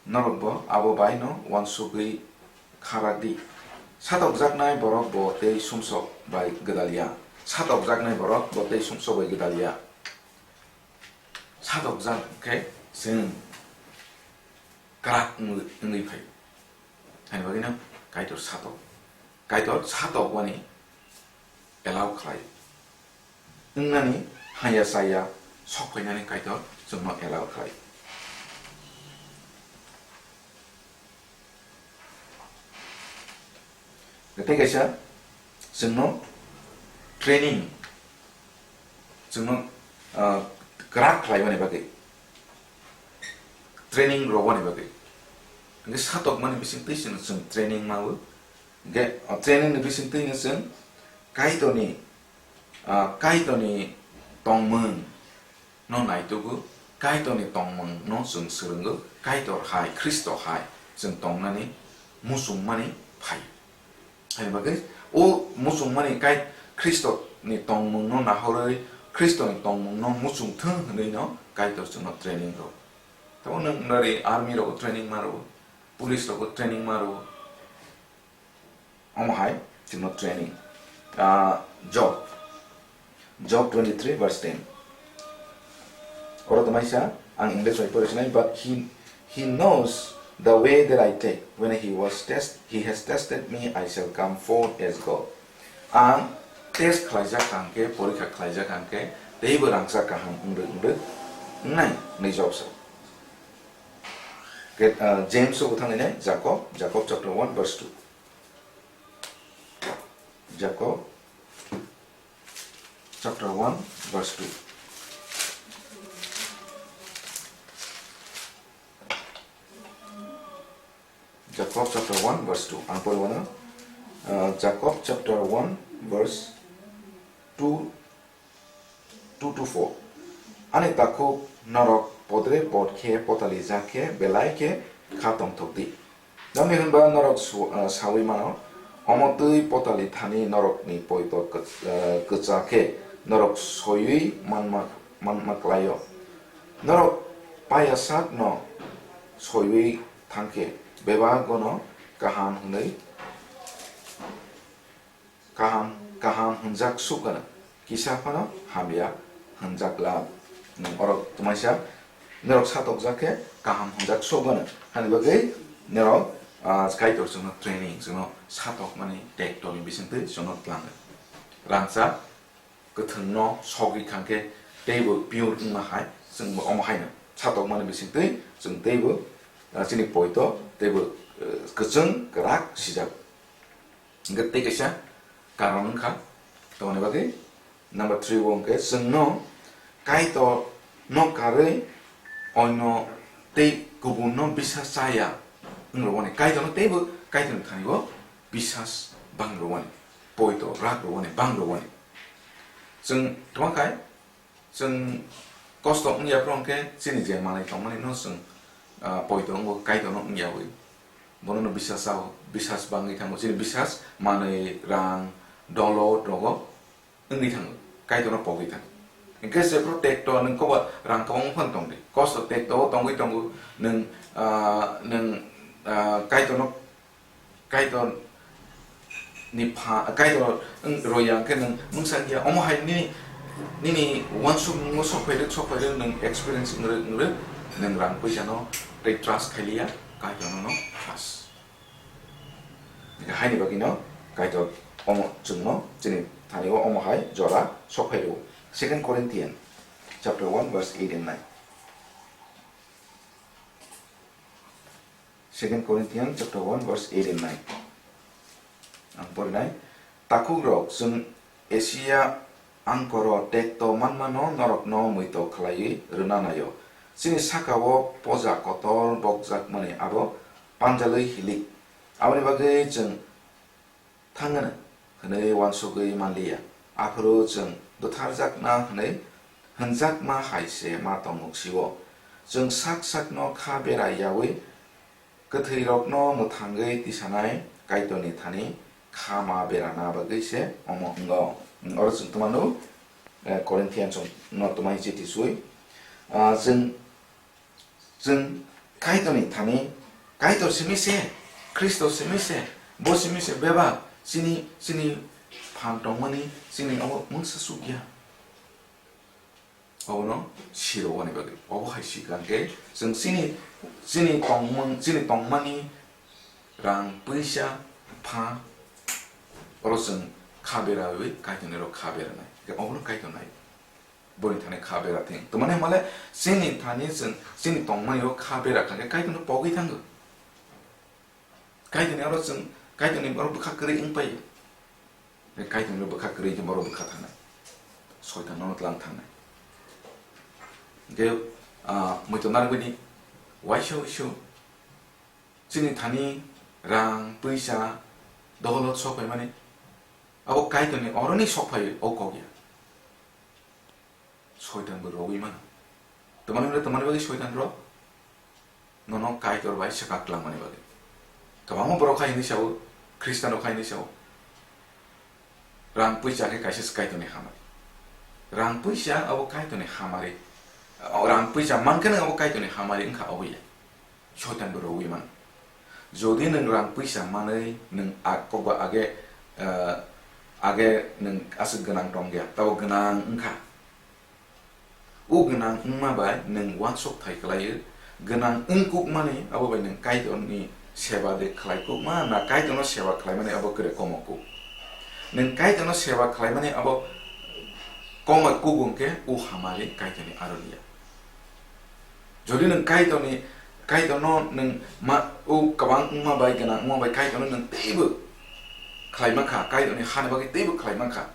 norok bo abo bai no uansugwi kha rak di. Satokjaknai borok bo tei sumsok bai gwdal ya. Satokjaknai borok bo tei sumsok bai gwdal ya. Satokjak khe chwng kwrak wngwi, wngwi phai. Haini bagwino Kaitor satok. Kaitor satok wani allow khlai. Wngnani haya chaya sok phainani Kaitor chwngno allow khlai. Tei kaisa chwngno training, chwngno, ah, kwrak khlaimani bagwi, training rwmani bagwi. Hingke satokmani bisingtwi chwng, chwng training mawo. Hingke, ah, training ni bisingtwi no chwng Kaitorni, ah, Kaitorni tongmung no naitugo, Kaitorni tongmung no chwng swrwngo, Kaitor hai, Khristo hai chwng tongnani muchungmani phai. Haini bagwi o muchungmani kai Khristoni tongmungno nahorwi, Khristoni tongmungno muchung thung hwnwi no Kaitor chwngno training rw. Tamo nwng nari army rogo training ma rw, police rogo training ma rw. Omo hai chwngno training. Ah, Job. Job twenty-three verse ten. Oro tamaisa, ang English bai pore sinai, but he, he knows the way that I take. When he was test, he has tested me, I shall come forth as gold. Ang test khlaijak hwnkhe, porikha khlaijak hwnkhe, teibo rangchak kaham wngwi, wngwi wngnai, hwnwi Job sa. Ke, uh, James o thangwi nai, Jacob, Jacob chapter one verse two. Jacob chapter one verse two. Jacob chapter one verse two. Ang pore wano, uh, Jacob chapter one verse two, two to four. Ani takhuk norok podre pod khe potalijakhe belai khe kha tongthokdi. Tamni hwnba norok su-, ah, saui mano, omo twi potali thani norokni poito kwch-, ah, kwcha khe norok soiwi manma, manma klaio. Norok paya sakno soiwi thangkhe bebagono kaham hwnwi kaham, kaham hwnjak suk gana, kisa phano hamya hwnjak la. Nwng oro twmaisa norok satokjak khe kaham hwnjak suk gana. Hani bagwi norok, ah, Kaitor chwngno training, chwngno satokmani tek tolni bisingtwi chwngno tlango. Rangchak kwthwngno sogwi thangkhe teibo pure wngma hai, chwngbo omo haino satokmani bisingtwi chwng teibo, ah, chini poito teibo, eh, kwchwng kwrak sijak. Hingke tei kaisa karon wngkha, tamoni bagwi number three bo hingke chwngno Kaitor no karwi oino tei kubun no bisas chaya wng rwmani, Kaitor no teibo Kaitor ni thani bo bisas bang rwmani, poito rak rwmani, bang rwmani. Chwng tongma khai Chwng kosto wngya phuru hwnkhe chini je manwi tongmani no chwng, ah, poito wngo, Kaitor no wngya wi. Bono no bisas sao, bisas bangwi thango, chini bisas manwi, rang, dolot rogo wngwi thango, Kaitor no pogwi thango. Hwnkhe jephru tekto nwng kobo rang kwbangma phano tongdi, kosto tekto o tongwi tongo, nwng, ah, nwng, ah, Kaitor no Kaitor ni pha, Kaitor wng roya hwnkhe nwng mungsa wngya, omo hai nini Nini uansukmungo sokphairwk sokphairwk nwng experience wngrwk wngrwk nwng rang puisano tei trust khailiya, Kaitorno no trust. Haini bagwino Kaitor omo chwngno chini thani o omo hai jora sokphairwo. Second Corinthian chapter one verse eight and nine. Second Corinthians chapter one verse eight and nine. Ang porinai, takhuk rok, chwng Asia angkoro tekto manmano norokno muitok khlaiwi rwna naio. Chini sakao poja kotor bokjakmani abo panjalwi hilik. Aboni bagwi chwng thangano hwnwi uansugwi manliya. Aphuru chwng butharjakna hwnwi hwnjakma hai se ma tongmuk sio. Chwng sak sakno kha bera yaui kwthwirokno mwthangwi tisanai Kaitorni thani kha ma berana bagwi se omo wngo. Oro chwng twmano, eh, Corinthians no twmai chiti sui. Ah, chwng Chwng Kaitorni thani, Kaitor simi se, Khristo simi se, bo simi se bebak chini, chini phan tongmani, chini abo mungsa sukya. Obono siro wani bagwi. Obo hai sikang khe chwng chini, chini tongmung, chini tongmani rang, puisa, pha, oro chwng kha berawi Kaitorni oro kha beranai. Obono Kaitor nai. Boni thani kha bera thing. Twmani hwnmale chini thani chwng chini tongmani o kha bera kha khe Kaitorno pogwi thango. Kaitorni oro chwng, Kaitorni oro bwkha kwrwi wng pai. Kaitorni oro bwkha kwrwi khe oro bwkha thangnai. Soitan nono tlang thangnai. Hwnkhe, ah, muitu narwkbini waisa uisu chini thani rang, puisa, dolot sok paimani abo Kaitorni oroni sok phai o kok ya. Soitan bo rogwi mano. Tamani hwnle tamani bagwi soitan rok? Nono Kaitor bai swkak langmani bagwi. Kwbangma borok hai hwnwi sao, Khristian rok hai hwnwi sao, rang puisa khe kaisa se Kaitorni hamari. Rang puisa abo Kaitorni hamari. O rang puisa mankhe nang abo Kaitorni hamari wngkha obo ya. Soitan bo rogwi mano. Jodi nwng rang puisa manwi nwng ag-, kokba age, eh, age nwng aswk gwnang tongya, tabo gwnang wngkha. O gwnang wngma bai nwng uansuk thai kwlaiwi, gwnang wngkukmani abo bai nwng Kaitorni seba de khlai kukma na Kaitorno seba khlaimani abo kwrwi komo kuk. Nwng Kaitorno seba khlaimani abo komo kuk wngkhe o hamari Kaitorni aronia. Jodi nwng Kaitorni, Kaitorno nwng ma, o kwbang wngma bai, gwnang wngma bai Kaitorno nwng teibo khlai mankha, Kaitorni hani bagwi teibo khlai mankha,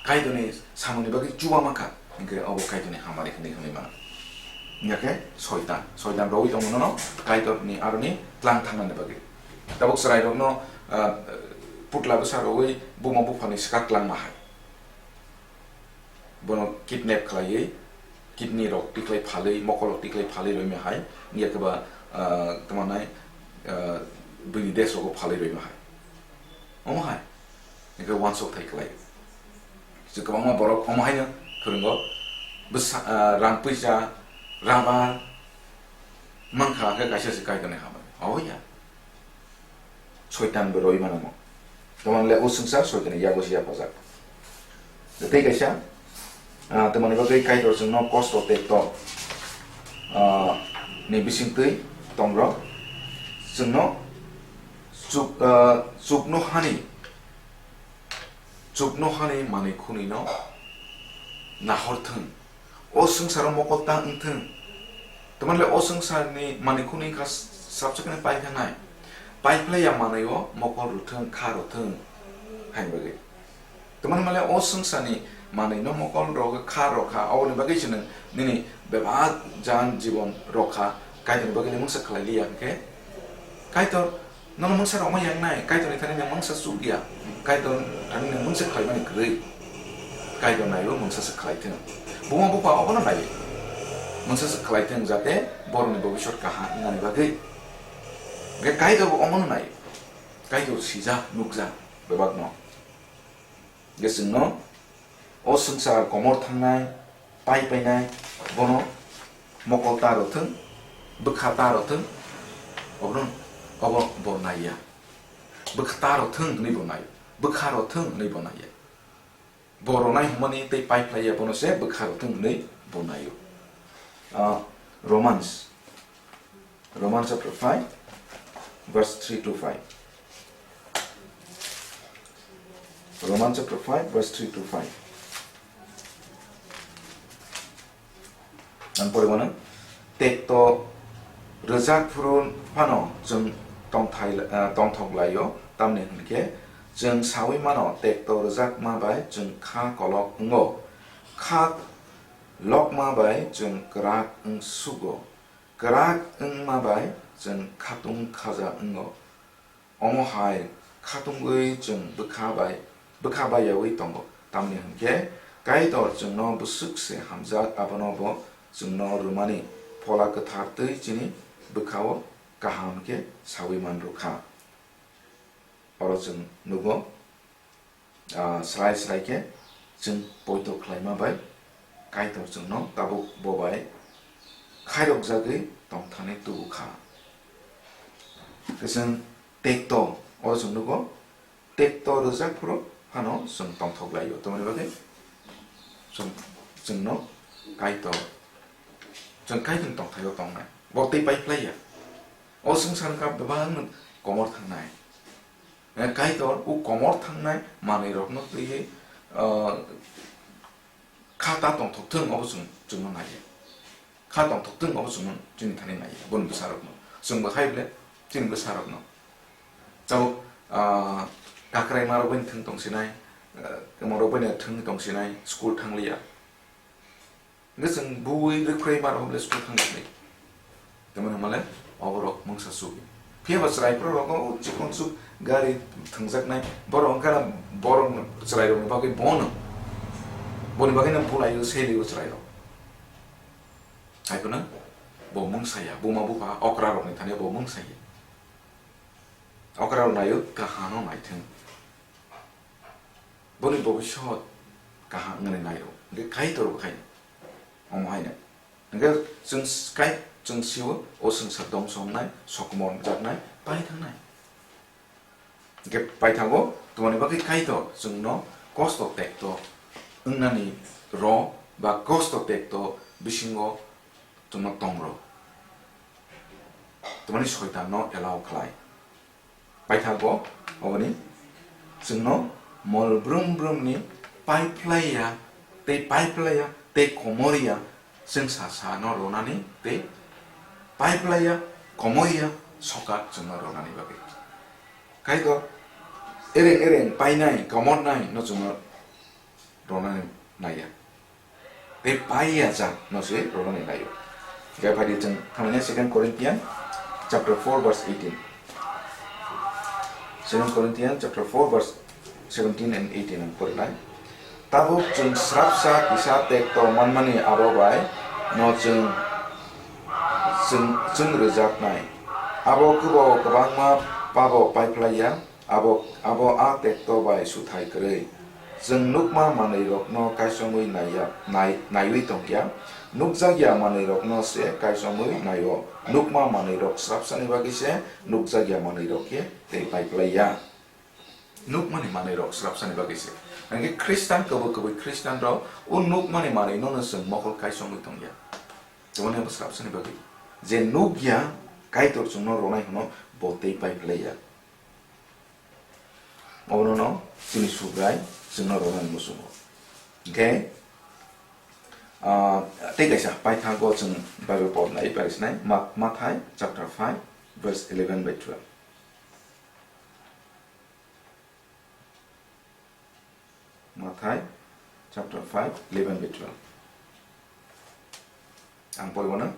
Kaitorni samungni bagwi chuba mankha, hinkhe obo Kaitorni hamari hwnwi hwnwi mano. Hinkhe Soitan, Soitan rogwi tongo nono Kaitorni aroni tlang thangnani bagwi. Tabuk chwrairokno, ah, putla bwsa rogwi buma buphani swkak tlangma hai. Bono kidnap khlaiwi, kidney rok tikhlai phalwi, mokol rok tikhlai phalwi roima hai, wngya khe ba, ah, tamo nai, ah, buini desh rogo phalwi roima hai. Omo hai, hingkhe uansuk thai khlai. Kisa kwbangma borok omo haino phwrwngo, bwsa, ah, rang puisa, rubber, mankha khe kaisa se Kaitorni hamari. Obo ya. Soitan bo roi mano mo. Tamani le o swngchar Soitan ni yago se yaphajak. Tei kaisa, ah, tamani bagwi Kaitor chwngno kosto tekto, ah, ni bisingtwi tongrok. Chwngno chuk-, ah, chukno hani, chukno hani manwi khunino nahor thwng. O swngcharo mokol ta wng thwng. Tamani le o swngcharni manwi khunwi wngkha sabsakni paikha nai. Paiphlaiya manwi o mokol rw thwng, kha rw thwng, haini bagwi. Tamani male o swngcharni manwino mokol rw kha rw kha, oboni bagwi se nwng nini bebak jan jibon rw kha, Kaitorni bagwi ni mungsa khlai liya hwnkhe Kaitor nono mungsa rwma yang nai, Kaitorni thani nwng mungsa chuk ya, Kaitor thani nwng mungsa khlaimani kwrwi, Kaitor naiwi mungsa se khlai thwng. Buma bupha obono naiwi mungsa se khlai thwng, jate borokni bobisot kaham wngnani bagwi. Hwnkhe Kaitor bo omono nai, Kaitor sijak nukjak bebakno. Hwnkhe chwngno o swngchar komor thangnai, pai painai, bono mokol ta rw thwng, bwkha ta rw thwng, obono, obo bo naiya. Bwkha ta rw thwng hwnwi bo nai, bwkha rw thwng hwnwi bo naiya. bo ronai hwnmani tei paiphlaiya bono se bwkha rwthwng hwnwi bo naio. Ah, Romans, Romans chapter five, verse three to five. Romans chapter five, verse three to five. Ang pori mano, tekto rwjak phuru phano chwng tongthai, eh, tongthok laio, tamni hwn khe chwng saui mano, tekto rwjakma bai chwng kha kolok wngo, kha lokma bai chwng kwrak wng sugo, kwrak wngma bai chwng khatung khaja wngo. Omo hai khatungwi chwng bwkha bai, bwkha baiyaui tongo, tamni hwn khe Kaitor chwngno bwswk se hamjak, abono bo chwngno rwmani Phola Kwthar twi chini bwkhao kaham khe saui man rw kha. Oro chwng nugo, ah, srai srai khe chwng poito khlaima bai Kaitor chwngno tabuk bo bai khairokjagwi tongthani tubu kha. Khe chwng tekto, oro chwng nugo, tekto rwjak phuru phano chwng tongthok laio. Tamoni bagwi chwng, chwngno Kaitor, chwng Kaitorni tongthaio tongnai. Bo tei paiphlaiya. O swngchar wngkha bebak komor thangnai. Eh, Kaitor o komor thangnai manwirokno twiwi, ah, kha ta tongthok thung, obo chwng, chwngno naiya. Kha tongthok thung, obo chwngno chini thani naiya, boni bwsarokno. Chwngbo hai ble, chini bwsarokno. Tabuk, ah, kakraima rok bai thung tongsinai, ah, tamo rok bai thung tongsinai, school thangliya. Hingke chwng bui rwkhroi ma rok le school thang sinai. Tamoni hwnmale oborok mungsa sugi. Phiya ba chwrai phuru rogo chikon chuk gari thwngjaknai borok wngkha na borok chwrai rokni bagwi bono. Boni bagwi no bulai o seli o chwrai rok. Hai phano bo mungsa ya, buma bupha okra rokni thani bo mungsa ya. Okra rok naio kaham no naithung. Boni bobisot kaham wngmani naio. Hingke Kaitor bo khai omo haino. Hingke chwng s-, kai, chwng sio o swngchar dongso wngnai, sokomor wngjaknai, pai thangnai. Hingke paithago, tamoni bagwi Kaitor chwngno kosto tekto wngnani rw ba kosto tekto bisingo chwngno tong rw. Tamoni soitanno allow khlai. Paithago oboni chwngno mol brum brumni paiphlaiya tei paiphlaiya tei komorya chwngsa sano rwnani tei paiphlaiya komorya sokat chwngno rwnani bagwi. Kaitor ereng ereng painai komornai no chwngno rwnani naiya. Tei paiya jak no se rwnani naio. Hingke phaidi chwng thangnai Second Corinthians chapter four verse eighteen. Second Corinthians chapter four verse seventeen and eighteen ang porinai. Tabuk chwng srapsa kisa tekto manmani abo bai no chwng, chwng, chwng rwjaknai. Abo kwbo kwbangma pabo paiphlaiya. Abo, abo a tekto bai suthai kwrwi. Chwng nukma manwirokno kaisomwi naiya, nai-, naiwi tongya, nukjakya manwirokno se kaisomwi naio. Nukma manwirok srapsani bagwi se nukjakya manwirok khe tei paiplaiya. Nukmani manwirok srapsani bagwi se. Hwnkhe Khristan kwbwi kwbwi Khristanrok o nukmani manwinono chwng mokol kaisomwi tongya. Tamoni abo srapsani bagwi. Je nukya, Kaitor chwngno rwnai hwno bo tei paiplaiya. Obono no chini Subrai chwngno rwnani muchungo. Hwnkhe, ah, tei kaisa paithago chwng Bible pornai, parisinai, Ma-, Mathai chapter five, verse eleven by twelve. Mathai chapter five, eleven by twelve. Ang poribano.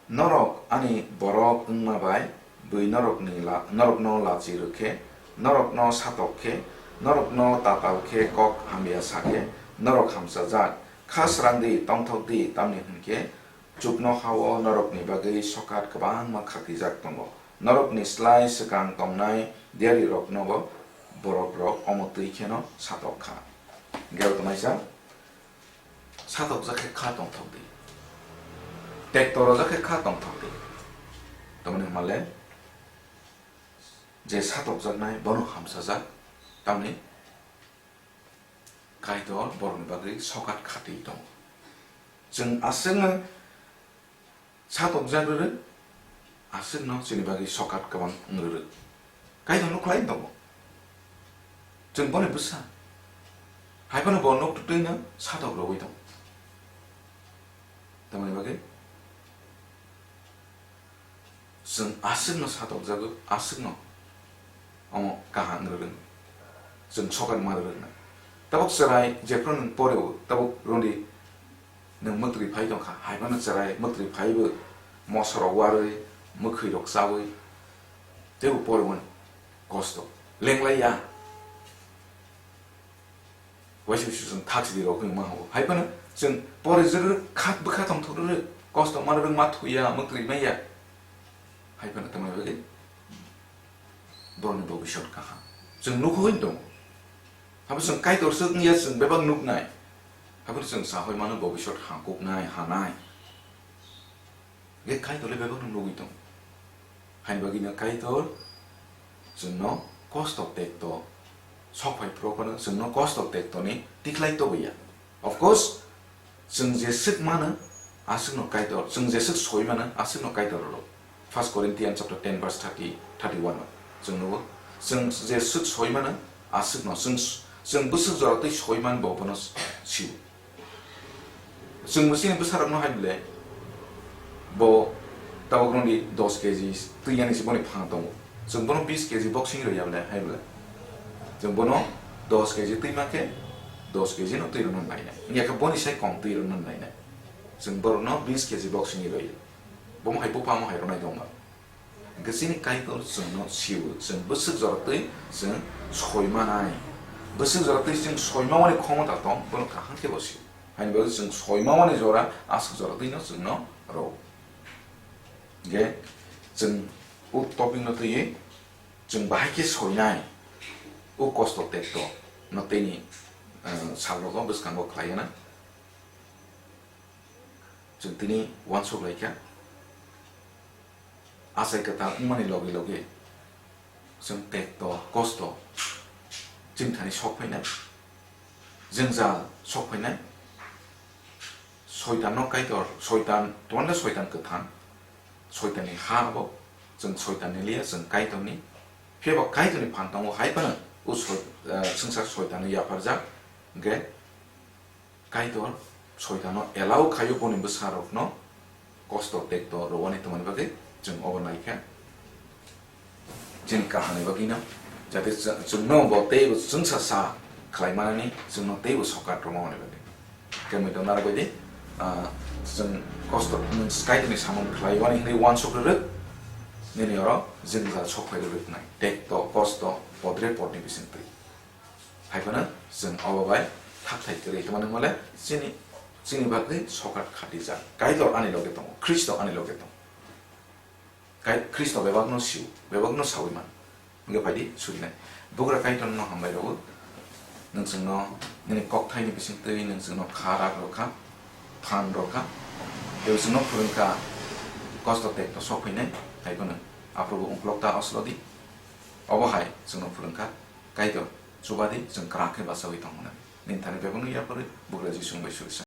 Norok ani borok wngma bai bui norokni la-, norokno lachi rwkhe, norokno satok khe, norokno tatal khe kok hamya sakhe, norok hamchajak. Kha srang di, tongthok di, tamni hwn khe chuknoha-o norokni bagwi sokat kwbangma khakijak tongo. Norokni slai swkang tongnai diyariroknobo borokrok omo twi kheno satok kha. Hwnkhe o tongnaisa, satokjak khe kha tongthok di, tekto rwjak khe kha tongthok di. Tamoni hwnmale, je satokjaknai bono hamsajak, tamni Kaitor borokni bagwi sokat khatwi tongo. Chwng aswkno satokjak rwrwk, aswkno chini bagwi sokat kwbang wng rwrwk. Kaitor nukhlai tongo. Chwng boni bwsa. Hai phano bo nuk twtwino satok rwui tongo. Tamoni bagwi chwng aswkno satokjago, aswkno omo kaham wng rwrwng. Chwng sokat ma rwrwng na. Tabuk chwrai jephru nwng poreo, tabuk rwndi nwng mwtwi phai tongkha, hai phano chwrai mwtwi phaibo mosorok warwi, mwkhwirok chawi, teibo poreo kosto lenglaiya. Waisa waisa chwng thak sidi rok wngma hao. Hai phano chwng pore jora khat bwkha tongthok rwrwk, kosto ma rwrwk ma thuya, mwtwi maya. Hai phano tamni bagwi borokni bobisot kaham. Chwng nukho wng tongo. Habo chwng Kaitor se wngya chwng bebak nuknai. Habo chwng sahoi mano bobisot hangkuknai, hanai. Ge Kaitor le bebak no nugwi tong. Haini bagwi no Kaitor chwngno kosto tekto sok phai phuru phano chwngno kosto tekto ni tikhlai tobwi ya. Of course, chwng je swk mano, aswkno Kaitor, chwng je swk soi mano, aswkno Kaitor rw. First Corinthians chapter ten verse thirty, thirty-one o chwng nugo, chwng je swk soi mano, aswkno chwng, chwng bwswk jora twi soi man bo bono sio. Chwng bo chini bwsarokno hai bwle, bo tabuk rwndi dos keji twi yani se boni phang tongo. Chwng bono bis keji boksing rwya bwle hai bwle. Chwng bono dos keji twi ma khe dos keji no twi rwna nainai. Wngya khe boni sai kom twi rwna nainai. Chwng borokno bis keji boksing rwya. Bomo hai bupha mo hai rwnai tongma. Hingke chini Kaitor chwngno sio, chwng bwswk jora twi chwng soi manai. Bwswk jora twi chwng soi mamani khomota tong, bono kaham khe bo sio. Haini bagwi chwng soi mamani jora, aswk jora twino chwngno rw. Hingke chwng o topic no twiwi chwng bahai khe soinai, o kosto tekto no tini, eh, salrogo bwskango khlaiya na. Chwng tini uansuk lai kha, achai kwtal wngmani logi logi chwng tekto, kosto chini thani sok phainai, jwngjal sok phainai. Soitanno Kaitor, Soitan, tongmani Soitan kwthang, Soitanni ha abo, chwng Soitanni liya, chwng Kaitorni. Phiya bo Kaitorni phan tongo, hai phano o soi-, eh, swngchar Soitanno yapharjak, hwnkhe Kaitor Soitano allow khaio boni bwsarokno kosto tekto rwani tongmani bagwi chwng obo naikha. Chini kahamni bagwino, jate chw-, chwngno bo teibo chwngsa sa khlai manani chwngno teibo sokat rwmani bagwi. Kemui tong narwk baidi, ah, chwng kosto nwng Kaitorni samung khlai wani hwnwi uansuk rwrwk, nini oro jwngjal sok phai rwrwknai, tekto, kosto, podre podni bisingtwi. Hai phano chwng obo bai thak thai kwrwi, tamo nang mole chini, chini bagwi sokat khatijak. Kaitor ani loge tongo, Khristo ani loge tongo. Kai-, Khristo bebakno sio, bebakno saui man. Hingke phaidi surinai. Bugra Kaitorno hambai rwo. Nwng chwngno nini kokthaini bisingtwi nwng chwngno kha rak rwkha, phan rwkha. Tei chwngno phwrwngkha kosto tekto sok phainai, hai phano aphuru bo ungkulok ta oslodi. Obo hai chwngno phwrwngkha. Kaitor, chubadi chwng kwrak khe bachaui tong hwnwi. Nini thani bebakno yapharwi Bugra Jisu bai surisa.